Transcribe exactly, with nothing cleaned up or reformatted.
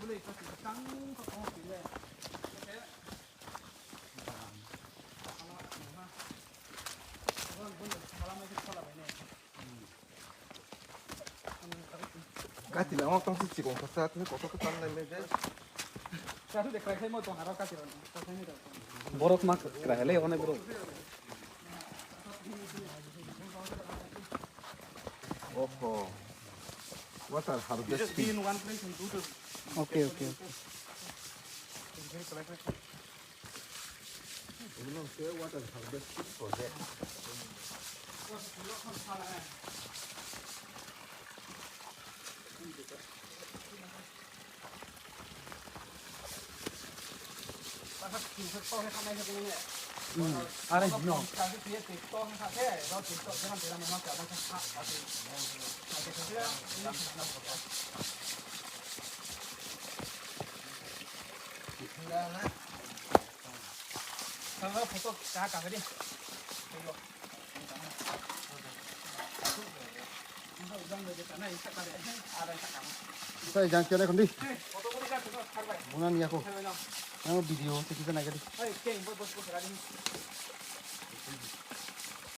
Kati lama tong si chikon kasa tini kotor ke tan lai lai de. Borok ma krai le one bro. Oho. Water harvesting. Okay, okay, okay. Omo se water harvesting project. Hmm. Are no. Photo ka ka di. Sai jang kene kondi. Muna ni ako. Ang video se kita naik di.